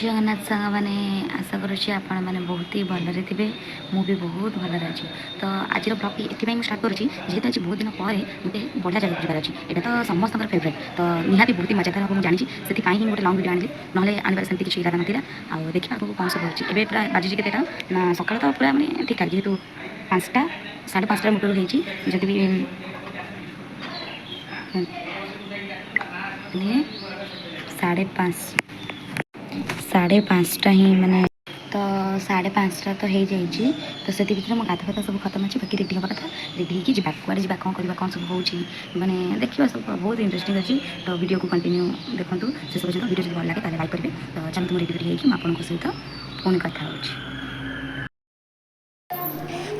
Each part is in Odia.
ଜଗନ୍ନାଥ ସାଙ୍ଗମାନେ, ଆଶା କରୁଛି ଆପଣମାନେ ବହୁତ ହି ଭଲରେ ଥିବେ। ମୁଁ ବି ବହୁତ ଭଲରେ ଅଛି। ତ ଆଜିର ବ୍ଲଗ୍ଟି ଏଥିପାଇଁ ମୁଁ ଷ୍ଟାର୍ଟ କରୁଛି, ଯେହେତୁ ଆଜି ବହୁତ ଦିନ ପରେ ଗୋଟେ ବଢ଼ିଆ ଜାଗାକୁ ଯିବାର ଅଛି। ଏଇଟା ତ ସମସ୍ତଙ୍କର ଫେଭରେଟ୍, ତ ନିହାତି ବହୁତ ହି ମଜାଦାର ହେବ ମୁଁ ଜାଣିଛି। ସେଥିପାଇଁ ହିଁ ମୁଁ ଗୋଟେ ଲଙ୍ଗ୍ ଭିଡ଼ିଓ ଆଣିଲି, ନହେଲେ ଆଣିବାର ସେମିତି କିଛି ଇରାଦା ନଥିଲା। ଆଉ ଦେଖିବା ଆଗକୁ କ'ଣ ସବୁ ହେଉଛି। ଏବେ ପୁରା ବାଜିଛି କେତେଟା ନା, ସକାଳ ତ ପୁରା ମାନେ ଠିକ୍ ଠାକ୍, ଯେହେତୁ 5ଟା 5:30 ମୋଟରୁ ହେଇଛି। ଯଦି ବି ମାନେ 5:30, 5:30 ହିଁ ମାନେ ତ 5:30 ତ ହେଇଯାଇଛି। ତ ସେଥି ଭିତରେ ମୋ ଗାଧା ଫାଧା ସବୁ ଖତମ ଅଛି, ବାକି ରେଡ଼ି ହେବା କଥା। ରେଡ଼ି ହେଇକି ଯିବା। କୁଆଡ଼େ ଯିବା, କ'ଣ କରିବା, କ'ଣ ସବୁ ହେଉଛି, ମାନେ ଦେଖିବା ସବୁ। ବହୁତ ଇଣ୍ଟରେଷ୍ଟିଂ ଅଛି। ତ ଭିଡ଼ିଓକୁ କଣ୍ଟିନ୍ୟୁ ଦେଖନ୍ତୁ ଶେଷ ପର୍ଯ୍ୟନ୍ତ। ଭିଡ଼ିଓ ଯଦି ଭଲ ଲାଗେ, ତାହେଲେ ଲାଇକ୍ କରିବେ। ତ ଚାଲନ୍ତୁ, ମୁଁ ରେଡ଼ି ଫେଡ଼ି ହେଇକି ମୁଁ ଆପଣଙ୍କ ସହିତ ପୁଣି କଥା ହେଉଛି।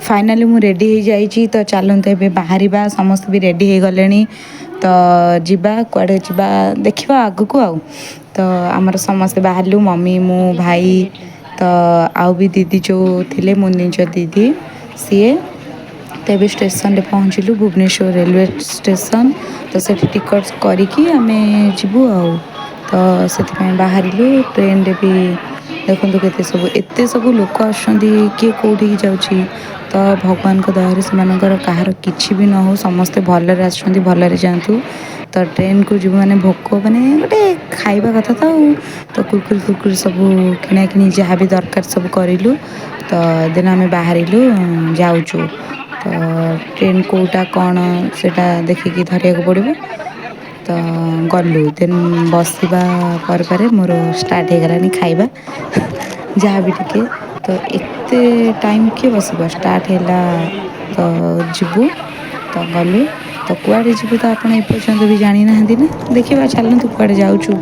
ଫାଇନାଲି ମୁଁ ରେଡ଼ି ହେଇଯାଇଛି। ତ ଚାଲନ୍ତୁ, ଏବେ ବାହାରିବା। ସମସ୍ତେ ବି ରେଡ଼ି ହେଇଗଲେଣି। ତ ଯିବା, କୁଆଡ଼େ ଯିବା ଦେଖିବା ଆଗକୁ। ଆଉ ତ ଆମର ସମସ୍ତେ ବାହାରିଲୁ, ମମି, ମୁଁ, ଭାଇ, ତ ଆଉ ବି ଦିଦି ଯେଉଁ ଥିଲେ, ମୋ ନିଜ ଦିଦି ସିଏ। ତ ଏବେ ଷ୍ଟେସନରେ ପହଞ୍ଚିଲୁ, ଭୁବନେଶ୍ୱର ରେଲୱେ ଷ୍ଟେସନ। ତ ସେଠି ଟିକଟ୍ କରିକି ଆମେ ଯିବୁ। ଆଉ ତ ସେଥିପାଇଁ ବାହାରିଲୁ। ଟ୍ରେନରେ ବି ଦେଖନ୍ତୁ କେତେ ସବୁ, ଏତେ ସବୁ ଲୋକ ଆସୁଛନ୍ତି, କିଏ କେଉଁଠିକି ଯାଉଛି। ତ ଭଗବାନଙ୍କ ଦୟାରୁ ସେମାନଙ୍କର କାହାର କିଛି ବି ନ ହଉ, ସମସ୍ତେ ଭଲରେ ଆସୁଛନ୍ତି, ଭଲରେ ଯାଆନ୍ତୁ। ତ ଟ୍ରେନକୁ ଯିବୁ ମାନେ ଭୋକ, ମାନେ ଗୋଟେ ଖାଇବା କଥା ତ। ଆଉ ତ କୁରକୁରି ଫୁରକୁରି ସବୁ କିଣାକିଣି ଯାହା ବି ଦରକାର ସବୁ କରିଲୁ। ତ ଦେନ୍ ଆମେ ବାହାରିଲୁ, ଯାଉଛୁ। ତ ଟ୍ରେନ୍ କେଉଁଟା କ'ଣ ସେଇଟା ଦେଖିକି ଧରିବାକୁ ପଡ଼ିବ। ତ ଗଲୁ। ଦେନ୍ ବସିବା ପରେ ପରେ ମୋର ଷ୍ଟାର୍ଟ ହେଇଗଲାଣି ଖାଇବା ଯାହା ବି ଟିକେ। ତ ଏତେ ଟାଇମ୍ କିଏ ବସିବ? ଷ୍ଟାର୍ଟ ହେଲା ତ ଯିବୁ। ତ ଗଲୁ। ତ କୁଆଡ଼େ ଯିବୁ ତ ଆପଣ ଏପର୍ଯ୍ୟନ୍ତ ବି ଜାଣିନାହାନ୍ତି ନା? ଦେଖିବା, ଚାଲନ୍ତୁ କୁଆଡ଼େ ଯାଉଛୁ।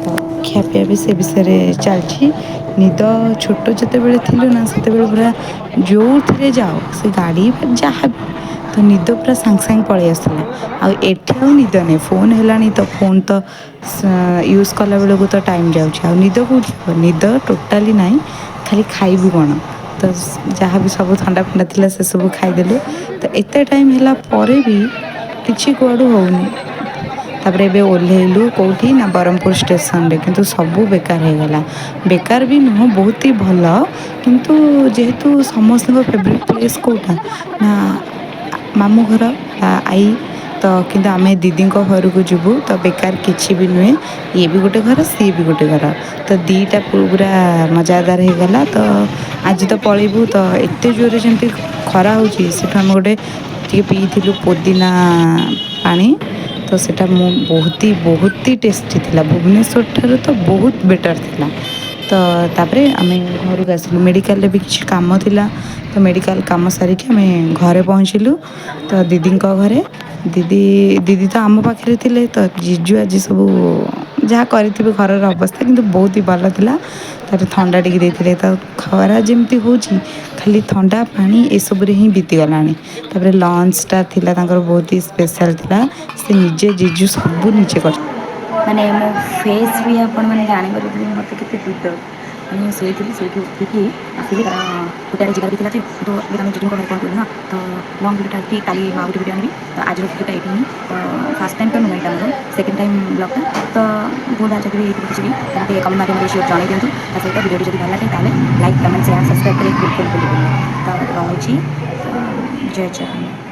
ତ ଖିଆପିଆ ବି ସେ ବିଷୟରେ ଚାଲିଛି। ନିଦ, ଛୋଟ ଯେତେବେଳେ ଥିଲୁ ନା, ସେତେବେଳେ ପୁରା ଯେଉଁଥିରେ ଯାଅ, ସେ ଗାଡ଼ି ଯାହା ବି, ତ ନିଦ ପୁରା ସାଙ୍ଗେ ସାଙ୍ଗେ ପଳେଇ ଆସୁଥିଲା। ଆଉ ଏଠି ଆଉ ନିଦ ନାହିଁ। ଫୋନ୍ ହେଲାଣି ତ ଫୋନ୍ ତ ୟୁଜ୍ କଲା ବେଳକୁ ତ ଟାଇମ୍ ଯାଉଛି, ଆଉ ନିଦ କେଉଁଠି ହେବ? ନିଦ ଟୋଟାଲି ନାହିଁ। ଖାଲି ଖାଇବୁ କ'ଣ? ତ ଯାହା ବି ସବୁ ଥଣ୍ଡା ଫଣ୍ଡା ଥିଲା, ସେସବୁ ଖାଇଦେଲୁ। ତ ଏତେ ଟାଇମ୍ ହେଲା ପରେ ବି କିଛି କୁଆଡ଼ୁ ହେଉନି। ତାପରେ ଏବେ ଓହ୍ଲେଇଲୁ କେଉଁଠି ନା ବ୍ରହ୍ମପୁର ଷ୍ଟେସନରେ। କିନ୍ତୁ ସବୁ ବେକାର ହେଇଗଲା। ବେକାର ବି ନୁହଁ, ବହୁତ ହି ଭଲ। କିନ୍ତୁ ଯେହେତୁ ସମସ୍ତଙ୍କ ଫେଭରେଟ୍ ପ୍ଲେସ୍ କେଉଁଟା ନା ମାମୁଁ ଘର ବା ଆଈ, ତ କିନ୍ତୁ ଆମେ ଦିଦିଙ୍କ ଘରକୁ ଯିବୁ। ତ ବେକାର କିଛି ବି ନୁହେଁ। ଇଏ ବି ଗୋଟେ ଘର, ସିଏ ବି ଗୋଟେ ଘର, ତ ଦୁଇଟା ପୁରା ମଜାଦାର ହେଇଗଲା। ତ ଆଜି ତ ପଳେଇବୁ। ତ ଏତେ ଜୋରରେ ଯେମିତି ଖରା ହେଉଛି, ସେଠୁ ଆମେ ଗୋଟେ ଟିକେ ପିଇଥିଲୁ ପୋଦିନା ପାଣି। ତ ସେଇଟା ମୁଁ ବହୁତ ହି ବହୁତ ହି ଟେଷ୍ଟି ଥିଲା। ଭୁବନେଶ୍ୱର ଠାରୁ ତ ବହୁତ ବେଟର୍ ଥିଲା। ତ ତାପରେ ଆମେ ଘରକୁ ଆସିଲୁ। ମେଡ଼ିକାଲରେ ବି କିଛି କାମ ଥିଲା। ତ ମେଡ଼ିକାଲ କାମ ସାରିକି ଆମେ ଘରେ ପହଞ୍ଚିଲୁ। ତ ଦିଦିଙ୍କ ଘରେ, ଦିଦି ଦିଦି ତ ଆମ ପାଖରେ ଥିଲେ। ତ ଜିଜୁ ଆଜି ସବୁ ଯାହା କରିଥିବେ, ଘରର ଅବସ୍ଥା କିନ୍ତୁ ବହୁତ ହି ଭଲ ଥିଲା। ତାପରେ ଥଣ୍ଡା ଟିକେ ଦେଇଥିଲେ। ତ ଖରା ଯେମିତି ହେଉଛି, ଖାଲି ଥଣ୍ଡା ପାଣି ଏସବୁରେ ହିଁ ବିତିଗଲାଣି। ତାପରେ ଲଞ୍ଚଟା ଥିଲା ତାଙ୍କର, ବହୁତ ହି ସ୍ପେଶାଲ୍ ଥିଲା। ସେ ନିଜେ, ଜିଜୁ ସବୁ ନିଜେ କରି ମାନେ ମୋ ଫେସ୍ ବି ଆପଣମାନେ ଜାଣିପାରୁଥିବେ ମୋତେ କେତେ ନିଦ। ମାନେ ମୁଁ ଶୋଇଥିଲି, ଶୋଇକି ଉଠିକି ଆସିଲି, କାରଣ ଗୋଟେ ଆଡ଼େ ଯିବାର ବି ଥିଲା ଯେ। କିନ୍ତୁ ଏବେ ଆମେ ଜିଜୁଙ୍କ ଘରେ ପହଞ୍ଚିଗଲୁ ନା, ତ ଲଙ୍ଗ୍ ଭିଡ଼ିଓଟା ଏଠି, କାଲି ମୁଁ ଆଉ ଗୋଟେ ଭିଡ଼ିଓ ଆଣିବି। ତ ଆଜିର ଭିଡ଼ିଓଟା ଏଇଠି ହିଁ। ତ ଫାର୍ଷ୍ଟ ଟାଇମ୍ ତ ନୁହେଁ, ଏଇଟା ମୋର ସେକେଣ୍ଡ ଟାଇମ୍ ବ୍ଲଗ୍ଟା। ତ ଭୁଲ ଭାଲ ଯଦି ବି ହେଇଥିବ କିଛି ବି, ତାହେଲେ କମେଣ୍ଟ ମାଧ୍ୟମରେ ସିଓର ଜଣାଇ ଦିଅନ୍ତୁ। ତା ସହିତ ଭିଡ଼ିଓଟି ଯଦି ଭଲ ଲାଗେ, ତାହେଲେ ଲାଇକ୍, କମେଣ୍ଟ, ସେୟାର, ସବସ୍କ୍ରାଇବ୍ କରି ବିଲକୁଲ ଭୁଲିବେନି। ତ ରହୁଛି। ତ ଜୟ ଜଗନ୍ନାଥ।